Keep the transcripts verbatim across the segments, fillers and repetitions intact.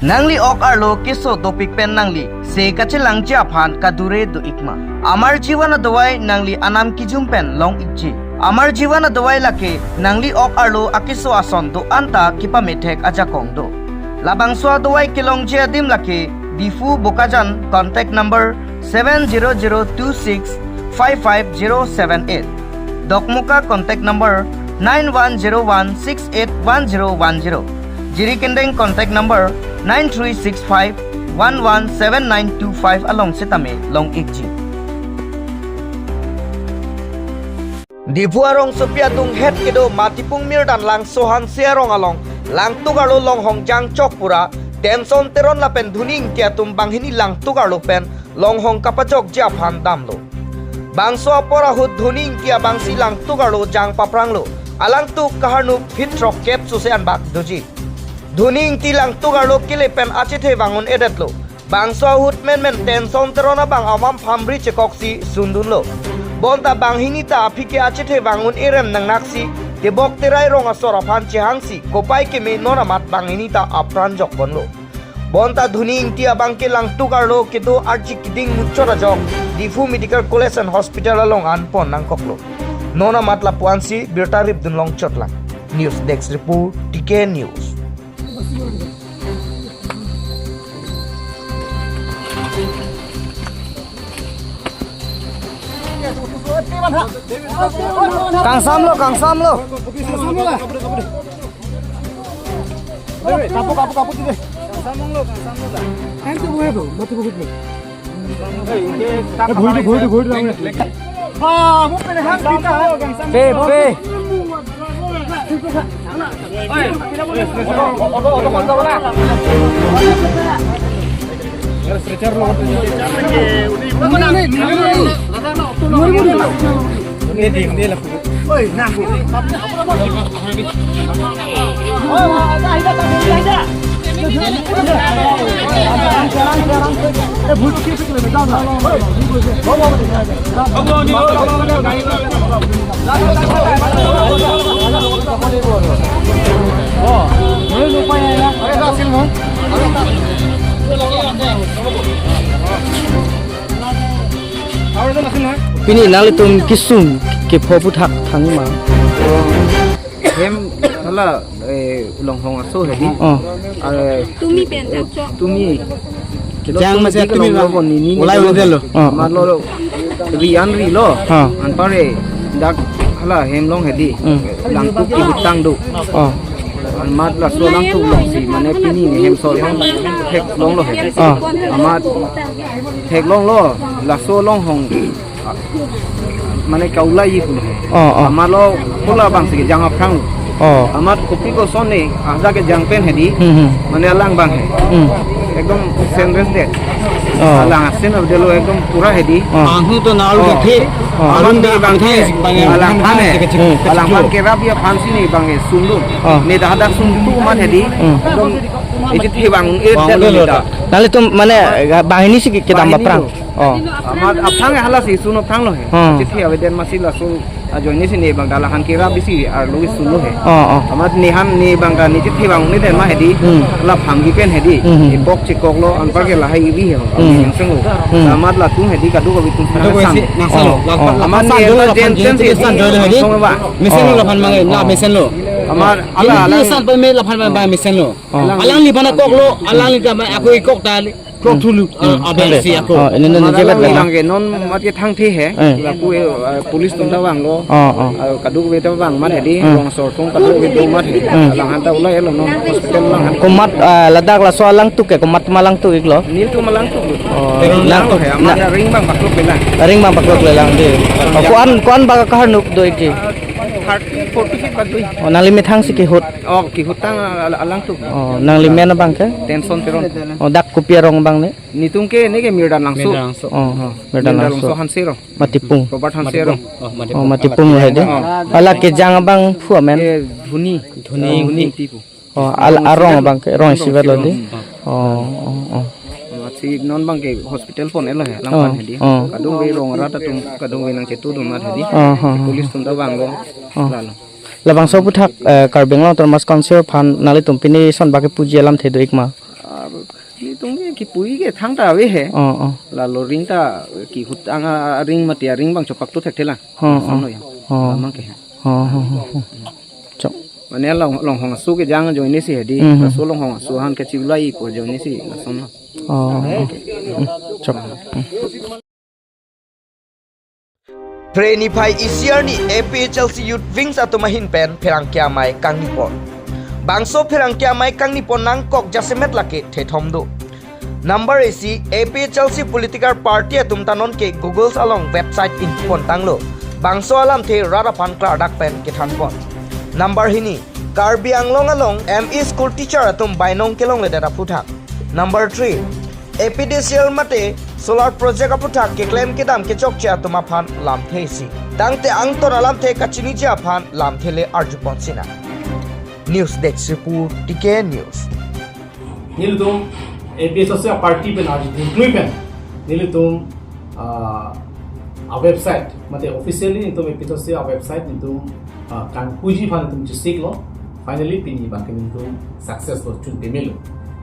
Nangli ok arlo keso dopik pen nangli se kachelangji aphan kadure do-ikma? Amar Jivan adawai nangli anam kijum pen long-ikji. Amar Jivan adawai lake nangli ok arlo akeso ason do-an ta kepamethek ajakong do. Labangso adawai kelongji adim lake Diphu Bokajan, contact number seven zero zero two six five five zero seven eight. Dokmoka contact number nine one zero one six eight one zero one zero. Jirikindeng contact number nine three six five one one seven nine two five along setame long-ikji. Diphu arongsopi adung het kedo Matipung Mirdan Langso Hanse arong along langtuk arlo longhong jangchok pura Tenson Teron lapen Dhoni Ingti atum banghini langtuk arlo pen longhong kapajokji aphan damlo. Bangso apor ahut Dhoni Ingti abangsi langtuk arlo jang papranglo. Alangtuk kaharnuk feet throk kep suse anbak doji. Dhoni Ingti langtuk arlo kele pen achethe vang un-edetlo. Bangso ahut menmen Tenson Teron abang amam phamri chekoksi sundunlo. Bonta banghini ta aphi ke achethe vang un-erem nangnaksi tebok terai rong asor aphan chehangsi kopai keme non amat banghini ta apran jokponlo. Bonta Dhoni Ingti abang ke langtuk arlo kedo arji keding muchot ajok Diphu Medical College and Hospital along anpon nangkoklo. Non amat lapu-ansi birta ripdun longchotlang. News Desk Report, T K News. Kangsamlo, kangsamlo. Kapu, kapu, kapu, dide. Kangsamlo, kangsamlo. Ahem tu buhe tu, mati buhut ni. Eh, bhoi tu, bhoi tu, bhoi tu, bhoi tu. Pe, pe. Pini nanglitum kesung kepho aphuthak thangma? Hem hala, eh, longhong aso hedi. Oh. Eh, tumi pen jangchok. Tumi. Jang masi tumi long lo. Ulai udah lo. Oh. Malo ri an rilo. Oh. Anpar dak hala hem long hedi. Hmm. Langtuk kehutang do. Oh. Amat laso langtuk longsi mane pini ne hem sol long theklonglo hedi. Oh. Amat theklonglo, laso longhong mane kaulai ji pulo. Oh, oh. Amat lo pula abangsi kejang aphrang. Oh. Amat kopi koson ne, ada kejang pen hedi. Hmm, hmm. Mane alang abang he. Hmm. Ekdom senres det. Oh. Alang asin avelo ekdom pura hedi. Oh. Anghu to nalu. Oh. Kekhe. Oh. Amat alang abang he. Alang abang he. Hmm. Alang abang kerap aphansi ne abang he sundun. Oh. Ne dah ada sundun amat hedi. Hmm. Ekdom ejit he bang, eh, bang delo delo. Nanglitum mane banghini si ke-, kedam banghini aphrang lo. Oh. Amat aphrang halasi sun aphrang lo he. Hmm. Chethe avedet masi laso ajoine si ne abang dak lahan kerap isi arlo solo he. Oh, oh. Amat ne han ne abang dak ne chethe bang ne den ma hedi. Hmm. La phangji pen hedi. Hmm, hmm. Epok chekoklo anpar ke lahai ibi he. Hmm. Yang senglo. Hmm. Amat latum hedi kadokave atum. Kadokave atum nang sang. Oh, oh. Amat ne jen jen si san joy lo hedi. Song ba. Mesen lo. Oh. Laphan mang la mesen lo. Amat ala ala. San pe me laphan mang mesen lo. Oh. Alangli aphan akoklo, alangli ta ma ako ikok ta kok thulu, hmm, ah, abang si ako. Oh, ini non amat jagat alangli bang. Abang ke non mat ke thangthe he. Eh. Lapu, eh, police atum ta vanglo. Oh, oh. Ah, kadokave ta vang mat hedi, hmm, rong asor atum kadokave do mat he. Hmm. Alang aphan ta ulai lo non hospital alang aphan. Komat, ah, ladak laso alangtuk ke, komat ma langtuk iklo? Nelitum ma langtuk lo. Oh, langtuk he, amat na ring abang paklok lelang. Ring abang paklok lelang dei. Oh, ko-an, ko-an bak kaharnuk do-ikji? Thirty, forty feet bak do-ik. Oh, nangli methang si kehut. Oh, kehutang al-, alangtuk. Oh, nangli men abang ke? Tenson Teron. Oh, dak kopi arong abang ne? Nelitum ke ne ke Mirdan Langso. Mirdan Langso. Oh, oh, Mirdan Langso. Mirdan Langso Hanse arong. Matipung. Robert Hanse arong. Oh, Matipung. Oh, Matipung lo hedi. Oh. Hala kejang abang phu amen? Eh, Dhoni. Dhoni. Dhoni Ingti pu. Oh, al-, arong abang ke, rong isi vet lo dei. Hmm. Oh, oh, oh. Masi non abang ke hospital pon-etlo he, alang aphan hedi. Oh. Kadokave rong arat atum, kadokave nangchetudun mat hedi. Oh, oh, oh. Police atum ta vanglo. Oh. Lalo. Labangso aphuthak, eh, Karbi Anglong Autonomous Council aphan nanglitum pini son bak kepuji alamthe do-ikma? Ilitum ke kipuji ke thangta ave he. Oh, oh. Lalo ring ta kehut ang aring mati aring bang chopak tu thekthelang. Oh, oh. Samlo ya. Oh. Lamang ke. Oh, oh, oh, oh. Chok. Mane long longhong aso kejang ajoine si hedi. Mhm. Laso longhong aso aphan kachivaipo ajoine si lason lo. Oh, oh. Chok. Phre niphai isi arni A P H L C Youth Wings atum ahin pen pherangke amei kangnipon. Bangso pherangke amei kangnipon nangkok jasemet lake thethom do. Number isi, A P H L C political party atum ta nonke Google along website ingpon tanglo. Bangso alamthe rat aphan klardak pen kethanpon. Number hini, Karbi Anglong along M E school teacher atum bainong kelongledet aphuthak. Number three, A P D C L mate solar project aphuthak keklem kedam kechokche atum aphan lamthe isi. Tangte angton alamthe kachiniji aphan lamthe le arjupon sinang. News Desk Report, T K News. Nelitum A P H L C a party pen arju duknui pen nelitum, ah, a website, mate officially nelitum A P H L C a website nelitum, ah, kangpuji aphan nelitum chesiklo. Finally pini abangke nelitum success lo, chun pemelo.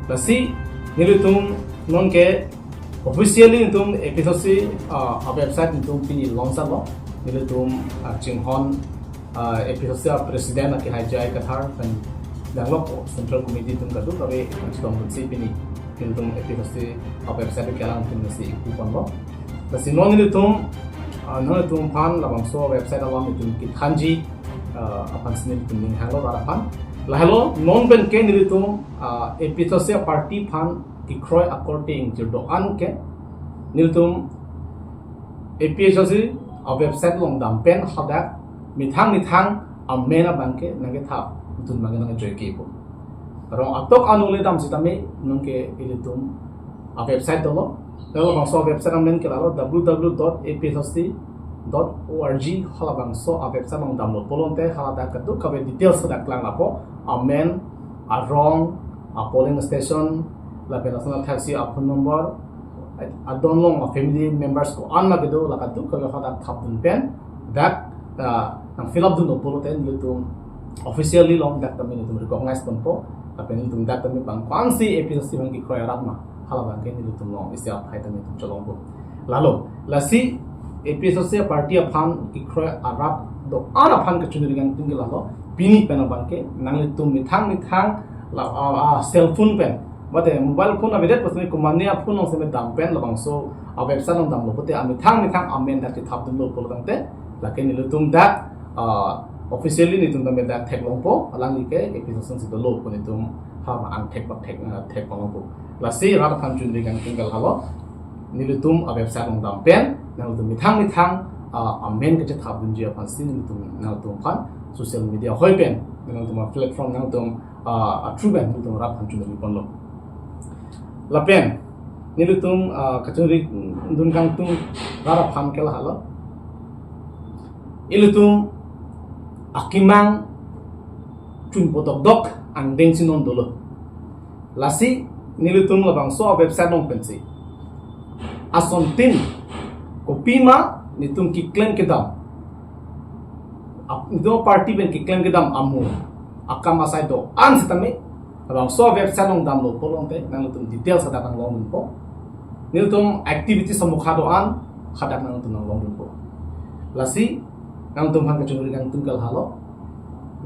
Lasi nelitum nonke officially nelitum A P H L C, ah, a website nelitum pini launch lo. Nelitum, ah, chinghon, ah, A P H L C a president akehai J I Kathar pen danglo, central committee atum kadokave kachitongdunsi pini nelitum A P H L C a website kelang atum si ipuponlo. Lasi non nelitum, ah, non nelitum aphan labangso website along nelitum kethanji, ah, aphansi nelitum ning hanglo rat aphan. Lahelo non pen ke nelitum, ah, A P H L C a party aphan kekroi akorte ingjir do-an ke nelitum A P H L C a website along dam pen hadak methang methang amen abangke nangkethapdun abangke nangjoikepo. Rong atok anu le dam sitame nonke ilitum a website dolo. Lalo bangso website amen ke lalo W W W dot A P H L C dot org, halabangso a website along damlo pulote haladak kadokave details hadak klang lapo, amen, arong, a polling station, lapen lason athaksi a phone number, adon along a family members ko-an lake do, la kadokave hadak thapdun pen dak, ah, nang fill up dunlo pulote nelitum officially along dak tame nelitum recognize ponpo, lapen nelitum dak tame bang ko-ansi A P H L C aphan kekroi arap ma, halabangke nelitum along isi aphai tame nelitum cholongpo. Lalo, lasi A P H L C a party aphan kekroi arap do-an aphan kachunri kangtung ke lalo, pini pen abangke nanglitum methang methang la, ah, ah, cell phone pen, mate mobile phone avedet pusi komane a phone along seme dam pen labangso a website along damlo pulote amethang methang amen dak chethapdunlo pulo tangte, lake nelitum dak, ah, officially nelitum tame dak theklongpo, alangli ke A P H L C si dolo pu nelitum ha angthek bak thek, ah, theklongpo. Lasi rat aphan chunri kangtung ke lalo, nelitum a website along dam pen nangtum methang methang, ah, amen kachethapdunji aphansi nelitum nangtum aphan social media hoi pen, nangtum a platform nangtum, ah, a through pen nelitum rat aphan chunri ponlo. Lapen nelitum, ah, kachunri dun kangtung rat aphan ke lahelo, ilitum akemang chunpo dokdok angdeng si non dolo. Lasi nelitum labangso a website along pensi asontin kopima nelitum keklem kedam, ap-, nelitum party pen keklem kedam amu akam asai do-an sitame labangso a website along damlo pulote nangtum details hadak nanglongdunpo. Nelitum activity samukha do-an hadak nangtum nanglongdunpo. Lasi nangtum aphan kachunri kangtung ke lahelo,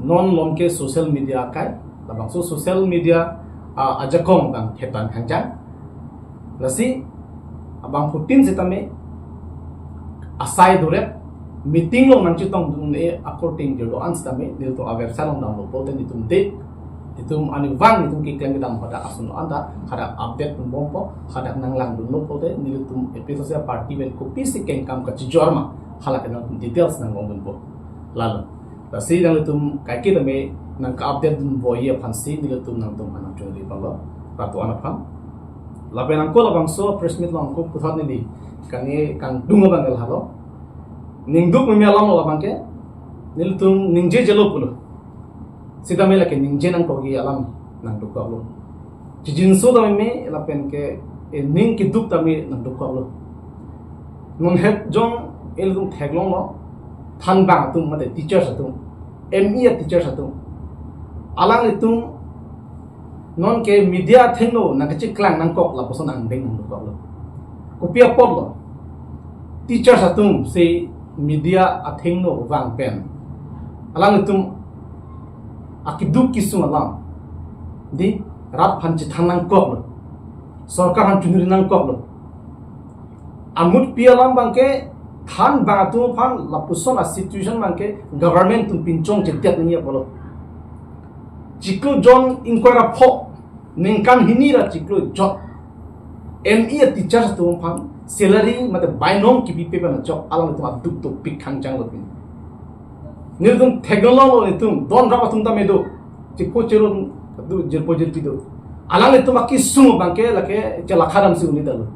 non malom ke social media akai, labangso social media, ah, ajakong bang thetan khangjang. Lasi abangphutin sitame asai dorep meeting along nangchetongdun-e akorte ingjir do-an sitame nelitum a website along damlo pulote nelitum date, nelitum anivang nelitum keklem kedam hadak ason anta hadak update ponbompo, hadak nanglangdunlo pulote nelitum A P H L C a party pen kopisi kengkam kachijor ma, halake nangtum details nanglongdunpo. Lalo, lasi nanglitum kaike tame nangka-update dunvoiji aphansi nelitum nangtum aphan nangchunri ponlo, rat do-an aphan. Lapen angko labangso press meet along angko puthot neli kangni kangdung abang lahelo, ningduk meme alam lo labangke, nelitum ningjejelo pulo sitame lake ningje nangkokji alam nangdukoklo. Chijinso tame meme lapen ke, eh, ning keduk tame nangdukoklo. Non het jong ilitum theklonglo, thanbang atum mate teachers atum, M E a teachers atum, alanglitum Non ke media athengno nangkacheklang nangkok lapuson angdeng nangkoklo. Kopi apotlo? Teachers atum si media athengno vang pen alanglitum akeduk kesung alam dei rat aphan chethan nangkoklo. Sorkar aphan chunri nangkoklo. Amutpi alam abangke thanbang atum aphan lapuson a situation abangke government atum pinchong chedet nangji apotlo. Chiklo jon ingkoi ra pho, ningkan hini ra chiklo jon M E a teachers atum aphan salary mate bainong kipipe pen ajok alanglitum aduk dopik khangjanglo pini. Nelitum theklonglo, nelitum don rap atum tame do. Chikpo cherun do, jirpo jirpi do. Alanglitum akesung abangke lake chelakha damsi un-edetlo.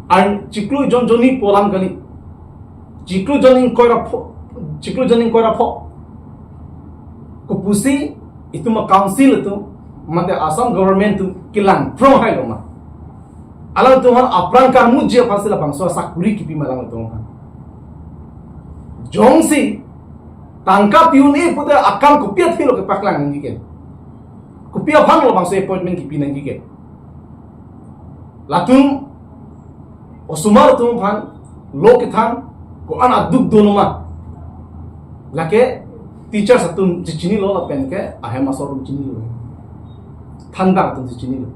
An chiklo jon jon ni pu alam kali. Chiklo jon ingkoi ra pho, chiklo jon ingkoi ra pho. Kopusi itum a-council atum mate Assam government atum kelang prong hailo ma? Alangtum aphan apran karmuji aphansi labangso asakuri kipima alangtum aphan? Jongsi tangka pi un-e pute akam kopi athelo kepaklang nangji ke? Kopi aphan labangso appointment kipi nangji ke? Latum osomar atum aphan lo kethan ko-an aduk dolo ma? Lake teachers atum chechinilo lapen ke ahem asor atum chinilo. Thanbang atum chechinilo.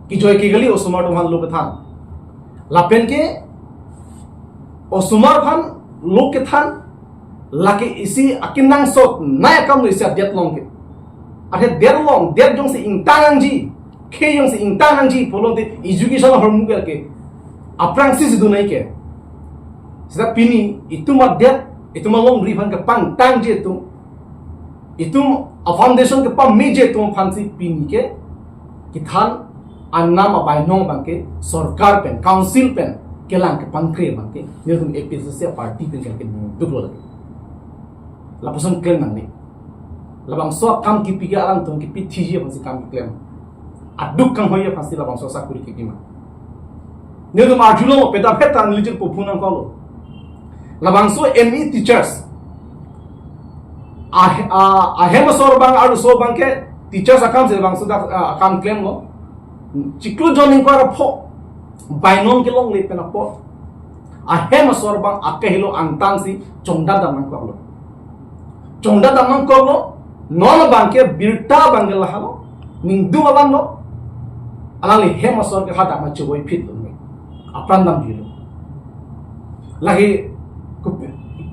Kijoi ke kali osomar atum aphan lo kethan. Lapen ke osomar aphan lo kethan lake isi akenangsot nai akamlo isi adet along ke. Athe det along, det jongsi ingtang nangji, khei jongsi ingtang nangji pulote education ahormu ke aphrangsi si dunai ke. Seta pini itum adet, itum alongri aphan kepangtangji atum, itum a-foundation kepameji atum aphansi pini ke kethan anam abainong abangke sorkar pen, council pen kelang kepangkre abangke nelitum A P H L C a-party pen ke duklo lagi. Lapuson klem nangne. Labangso akam kipi ke alangtum kipi thiji aphansi kam keklem. Aduk kanghoi aphansi labangso asakuri kipima. Nelitum arjulo, peta peta neli jirpo phun nangkoklo. Labangso M E teachers, ah, ah, ahem asor abang, arloso abangke teachers akamsi labangso dak, ah, akam klemlo. Chiklo jon ingkoi ra pho bainong kelongle pen apot ahem asor abang akehelo angtansi chongdat dam nangkoklo. Chongdat dam nangkoklo, non abangke birta abangke lahelo, ningdung alamlo, alangli hem asor ke hadak ma chevoiphitlo, apran damjilo. Lake ku-,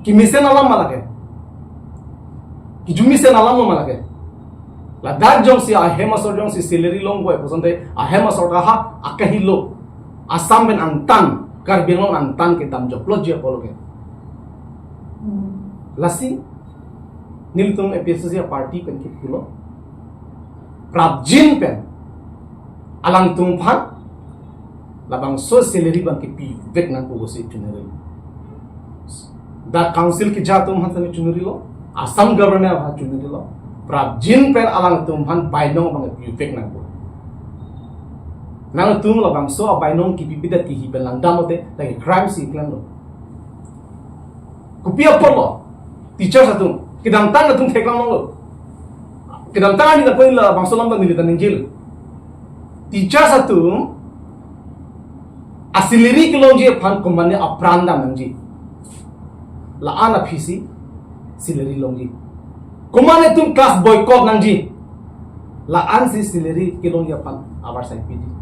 kemesen alam ma lake? Kejumesen alamlo ma lake? Ladak jongsi ahem asor jongsi salary longvoi pu asonte ahem asor ta ha akehelo Assam pen angtan, Karbi Anglong angtan kedam joklo ji apotlo ke. Hmm. Lasi nelitum A P H L C a-party pen kipulo. Prapjin pen alangtum aphan labangso salary abangke pivek nangpo pusi chunrilo. Dak council keja atum aphan tame chunrilo, Assam government aphan chunrilo. Prapjin pen alangtum aphan bainong abangke pivek nangpo. Nangtum labangso abainong kipipedet kihi pen langdam lote, lake crime si klemlo. Kopi apotlo? Teachers atum, kedamtang atum theklonglo. Kedamtang ani ta koila bangso alam ta neli ta ningjelo. Teachers atum a-salary kelongji aphan komatne apran dam nangji? La-an aphisi salary longji. Komatne atum class boycott nangji? La-ansi salary kelongji aphan abar sai piji.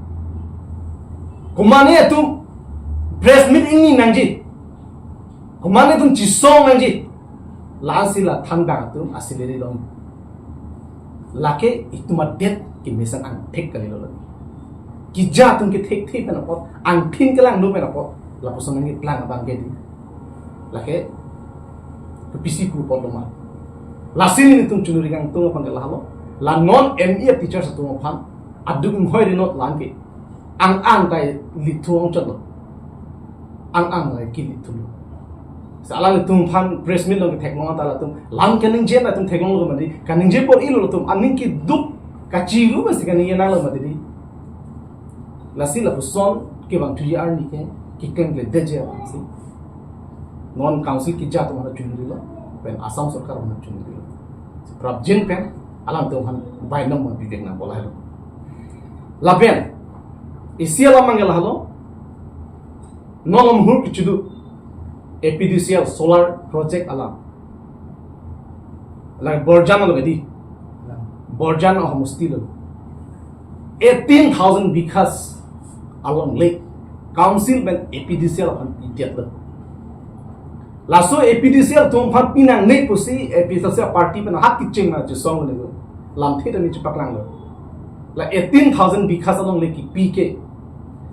Komatne atum press meet ingni nangji? Komatne atum chisong nangji? La-ansi la thanbang atum a-salary long. Lake itum adet kemesen angthek kalilo lake. Keja atum kethekthe pen apot, angthin kelangno pen apot, lapuson nangkeplang abangke dei. Lake kopisi pu apotlo ma? Lasi nelitum chunri kangtung abangke lahelo. La non M E a-teachers atum aphan aduk inghoi rinot la-an ke ang-ang ta lithung chotlo. Ang-ang ta kelithunglo. Sa alanglitum aphan press meet along ketheklong ta latum lam kaningje latum theklonglo mati. Kaningje apor ilo latum aning keduk kachiru masi kaningje nanglo mati dei. Lasi lapuson kevangthuji arni ke keklemkledetji aphansi non council keja atum aphan chunrilo, pen Assam sorkar aphan chunrilo. Prapjin pen Alangtum aphan bainong ma bibek nangpo lahelo. Lapen isi alam abang ke lahelo. Non along hur kechidu A P D C L solar project alam. La Borjan lo di. Borjan a-homosti lo. Eighteen thousand bighas alongle council pen A P D C L aphan pidetlo. Laso A P D C L atum aphan pinangne pusi A P D C L party pen hak kecheng na chesong le lo. Lamthe ta ne chepaklanglo. La eighteen thousand bighas alongle kipi ke,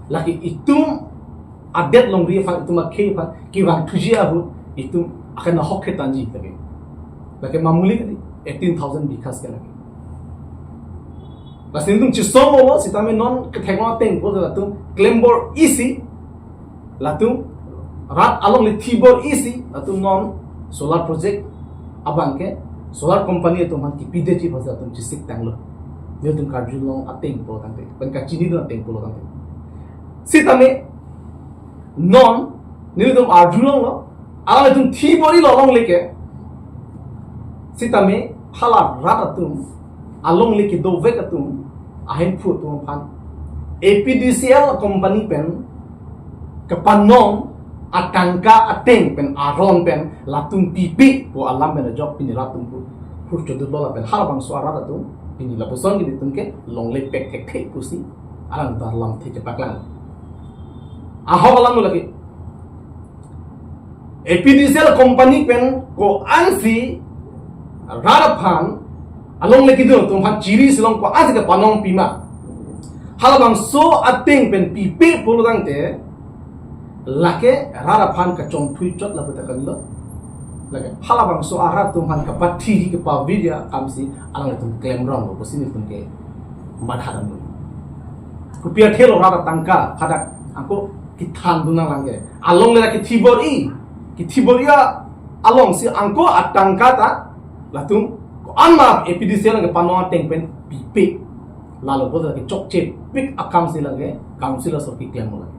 lake itum adet longri aphan, itum akhei aphan kevang thuji ahut itum akan ahok ke tanji lake. Lake mamuli kali, eighteen thousand bighas ke lake. Lasi nelitum chesong lo, sitame non kethek lo atengpo latum klembor isi, latum rat alongle thibor isi, latum non solar project abang ke solar company atum aphan kipidetji aphan latum chesik tanglo. Nelitum karjulong atengpo tangte, pen kachinidun atengpo lo tangte. Sitame non nelitum arjulonglo, alanglitum thibor-ilo alongle ke. Sitame hala rat atum, alongle kedovek atum, ahemphu atum aphan A P D C L company pen kepanong atangka ateng pen aron pen latum pipe pu alam pen ajok pini rat atum pu hur chodutlo lapen halabangso arat atum pini lapuson ke nelitum ke longle pek thekthe pusi alang ta lamthe chepaklang. Ahok alam lo lake. A P D C L company pen ko-ansi rat aphan alongle kedun atum aphan chiri silong ko-ansi kepanong pima. Halabangso ateng pen pipe pulo tangte lake rat aphan kachongthui chot lapu ta kalilo. Lake halabangso arat atum aphan kapathi kepavir akamsi alangtum klemrong lo pusi nelitum ke matha damlo. Kopi athelo rat atangka hadak ako kithandun nanglang ke. Alongle la kithibor-i, kithibor-i alongsi ako atangka ta latum ko-an ma A P D C L kepanong ateng pen pipe. Lalo pu lake chokche pik akamsi lake council aso keklem lake.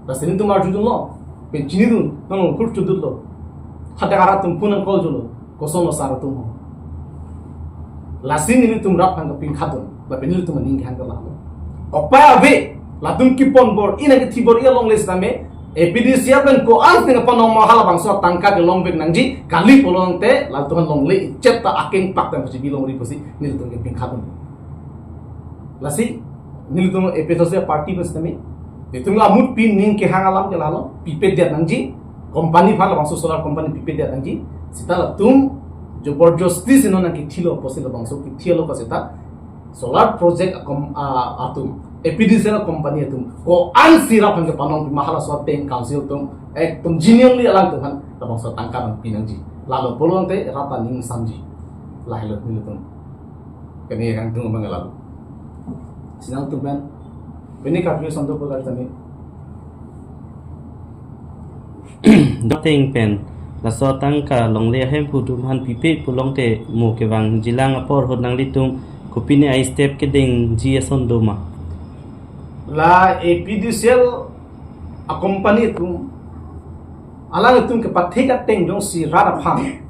Lasi nelitum arjudunlo, pen chinidun, nang hur chodutlo. Hadak arat atum pu nangkol jolo, kosonlo sar atum ho. Lasi nelitum rat aphan kapinkhatdun, lapen nelitum aning kehang ke lahelo. Opai ave, latum kepon bor-i nang kethibor-i alongle sitame, A P D C L pen ko-an sitame kepanong ma halabangso atangka kelongvek nangji, kali pulo tangte, latum alongle ichet ta akeng pak tang pachibilo ri pusi, nelitum kepinkhatdun. Lasi nelitum A P H L C party pen sitame, nelitum lamut pining kehang alam ke lahelo, pipedet nangji, company aphan labangso solar company pipedet nangji, seta latum joborjosti si non nangkithilo pusi labangso kithilo ka seta solar project akom-, a, atum, A P D C L company atum, ko-ansi rat aphan kepanong pima halaso ateng council atum, ekdom genuinely alangtum aphan labangso atangka nangpi nangji. Lalo pulo tangte rat aning samji. Lahelo nelitum. Kene yang tung abang lalu. Sinang tum pen. Pini karpi sonto ko kar tami. Doteng pen. Laso atangka longle ahemphu atum aphan pipe pulo tangte mo kevangjilang apor ahut nanglitum kopine ai step kedengji ason doma. La A P D C L a company atum, alangtum kepathik ateng jongsi rat aphan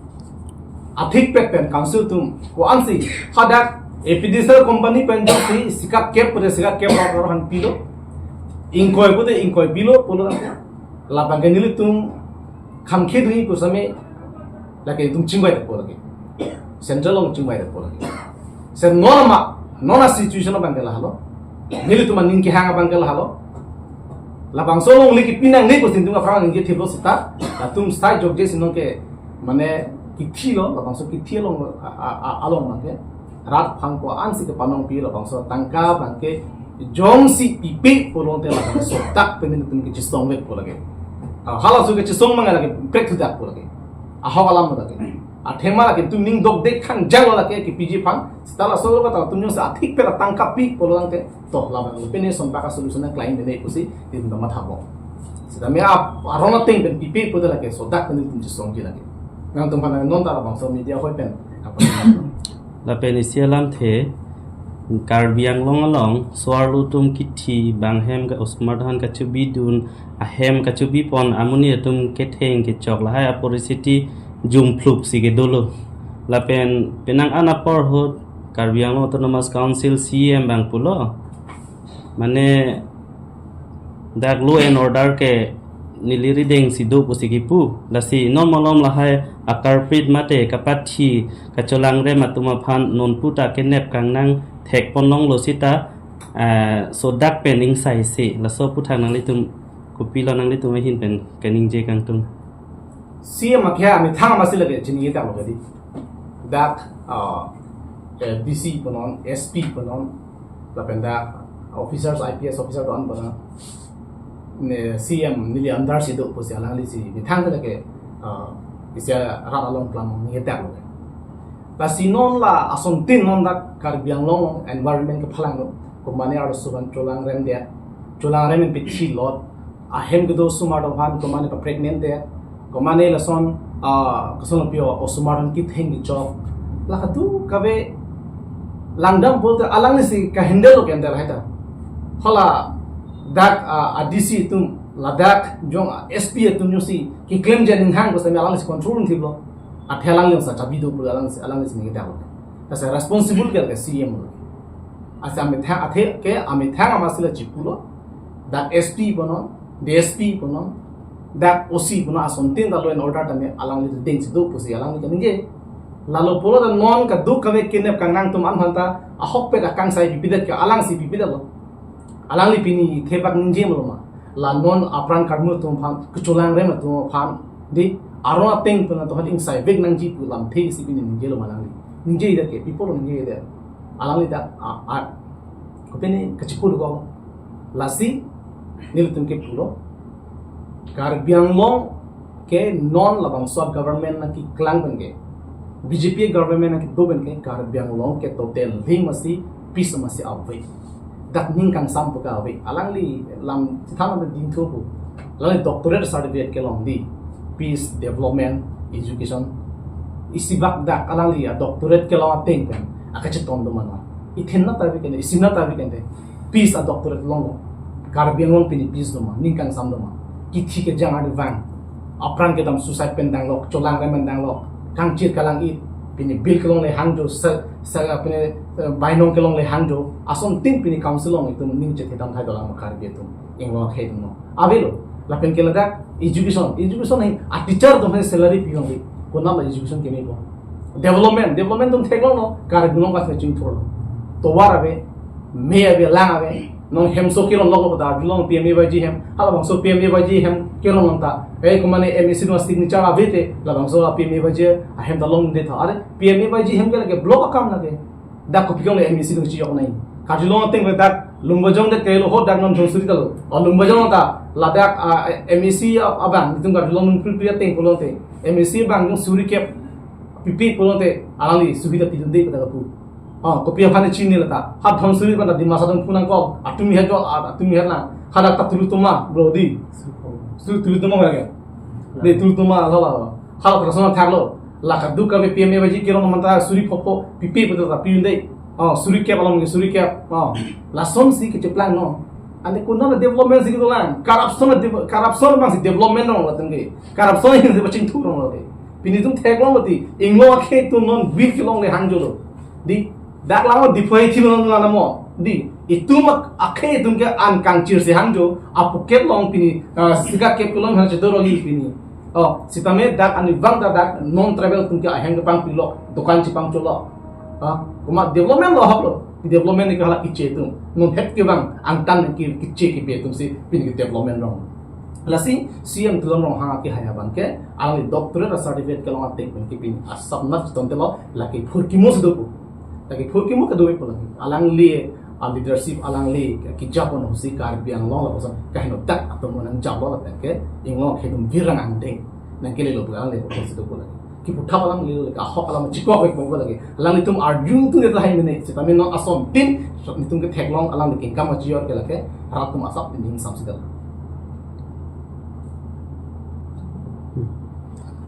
athik pet pen council atum ko-ansi hadak A P D C L company pen jongsi sikak kep pada sikak kep rat aphan pilo, ingkoi pada ingkoi pilo pulo, labang ke nelitum khangkhe dunji pu sitame lake itum chingvai po lake. Central along chingvai po lake. Se non ma, non a situation abang ke lahelo. Nelitum aning kehang abang ke lahelo. Labangso longle kipi nangne pusi nelitum aphrang ningje thiplo seta, latum stai jokje si non ke, mane kithilo, labangso kithi along, a, a, a, along abang ke. Rat aphan ko-ansi kepanong pi labangso atangka abang ke jongsi pipe pulo tangte labangso dak pen nelitum kechesong vek po lake. Ah, halaso kechesong abang lake pek thudak po lake. Ahok alam lake. Athema lake itum ning dokde khangjang lo lake kipiji aphan. Seta laso lo kata itum jongsi athik pet atangka pi pulo tangte, to labang lo pine sonpak a solution nangklang mene pusi nelitum matha bom. Seta me ap aron ateng pen pipe pulote lake sodak pen nelitum chesongji lake. Nangtum aphan non ta labangso media ahoi pen. Lapen isi alamthe, Karbi Anglong along soarlo atum kithi bang ahem ke osomar dohan kachobidun, ahem kachobipon amonit atum ketheng kechok lahai aporisthiti jumphluk si kedolo. Lapen penang an apor ahut Karbi Anglong Autonomous Council C E M abang pulo. Mane dak law and order ke neli rideng si do pusi kipu. Lasi non malom lahai a-culprit mate kapathi kacholangrem atum aphan nonpu ta kenep kangnang thekpon longlo seta, eh, sodak pen ingsai si. Laso aphuthak nanglitum kopilo, nanglitum ahin pen kaningje kangtung? C M akhei amethang amatsi lake chini ye tanglo kadi. Dak, ah, eh, D C punon, S P punon, lapen dak officers, I P S officer don punon. Ne C M neli under si do pusi alangli si methang lake, ah, isi rat along klam ye tanglo. Lasi non la asontin non dak Karbi Anglong environment kephalanglo. Komane arloso aphan cholangrem det, cholangrem pen pithi lot, ahem kedo osomar atum aphan komane pa-pregnant det, komane lason, ah, koson lo pio, osomar atum kitheng kechok. La kadokave langdam pulote alangli si ka-handle lo ke-handle hai ta. Hala dak, ah, a-D C atum, ladak jong a-S P atum jongsi keklem jen inghang ko sami alangli si control thiplo. Athe alangli jongsi chabi do pulo alangli si, alangli si ningje tanglo. Lasi responsible ke, ke C M lo. Lasi amethang, athe ke amethang amatsi la chipulo. Dak S P punon, D S P punon, dak O C punon, asontin dak law and order tame alangli rideng si do pusi alangli kaningje. Lalo pulote non kadokave kenep kangnang atum an aphanta ahokpet akangsai pipedet ke alang si pipedetlo. Alangli pini thebak ningje maloma. La non apran karmu atum aphan, kecholangrem atum aphan, di, aron ateng pen atum aphan ingsai vek nangji pu lamthe si pini ningjelo ma alangli. Ningjedet ke, people ningjedet. Alangli dak, a, a, kopine kachipu do ko. Lasi nelitum ke pulo, Karbi Anglong ke non labangso government nangkeklang pen ke, B J P government nangkedo pen ke, Karbi Anglong ke totally masi peace masi ave. Dak ning kangsam pu ke ave. Alangli lam chithang lam dingthu pu. Alangli doctorate certificate kelong di. Peace, development, education. Isi bak dak alangli a-doctorate kelong ateng pen akacheton do mano. Ithin na tabi kende, isim na tabi kende. Peace a-doctorate longlo. Karbi Anglong pini peace do ma, ning kangsam do ma. Kithi kejang ardi vang. Apran kedam suicide pen danglok, cholangrem pen danglok. Kangchir kalang-it, pini bill kelongle hangjo, sa, sa, pini, eh, bainong kelongle hangjo. Asontin pini council along itum ning chethe damthai dolang ma Karbi atum. Inglong akhei atum no. Avelo, lapen ke ladak education, education hai a-teacher atum hai salary pi longri. Konat la education kemepo. Development, development atum theklonglo, Karbi Anglong ka chingthurlo. Tovar ave, me ave, lang ave. Non hemso kelong lok pada, Karbi Anglong P M A Y G hem, halabangso P M A Y G hem kelong longta. Eh, komane M A C atum signature ave te, labangso P M A Y G ahem ta longde tha. Are, P M A Y G hem ke lake block akam lake. Dak kopi kelongle M A C atum chiyok nai. Karjulong ateng le dak Lumbajong dak kelo ho dak non Jonsuri ta lo. O Lumbajong ta ladak, ah, M A C a-, abang itum Karjulong nung pri pri ateng pulote. M A C abang jong suri kep pipe pulote alangli subida pidunde pada kapu. Oh, kopi aphan chini lata. Ha Dhonsuri pada Dimasa dong punang ko. Atum iha jo, a-, atum iha na. Hadak ta tulu tuma, bro di. Su-, tulu tuma lagi. Di tulu tuma, hala, hala. Hala terus na thaklo. La kadokave P M A Y G kelong manta suri phopho pipe pada ta piunde. Oh, suri kep along ke suri kep. Oh, lason si kecheplang no. Ane konat development si kedolang. Corruption dev-, corruption abang si development rong latum ke. Corruption ini si pachingthur rong lo ke. Pini itum theklong mati. Inglong akhei atum non bill kelongle hangjo lo. Di, dak lang di phai thim non lang mo. Di, itum ak-, akhei atum ke an kangchir si hangjo. A-pocket along pini, ah, sika kep kelong hang chedor li pini. Oh, sitame dak ani vang dak, dak non-tribal atum ke ahem kepangpilok, dokan chepangcholok. Ah, komat development lo haplo. Development ke hala kiche atum. Non het ke bang angtan ke kiche kipe atum si pini ke development rong. Lasi C M Tuliram Ronghang akehai abang ke, alangli doctorate certificate kelong ateng pen ke pini asap nat ton telo, lake phurkimo si dopo. Lake phurkimo ke dopo lake. Alangli a-leadership, alangli kijapon hosi Karbi Anglong lapuson kaheno dak atum nang japlo lapen ke Inglong akhei atum virang angdeng nangkelelo pu alangli hosi dopo lake. Kiputhap alangli lake, ahok alam chikok vek bang lake. Alanglitum arju tu neta hai mene, sitame non asontin, itum ketheklong alangli kengkam achior ke lake, rat atum asap pini ingsam si dal.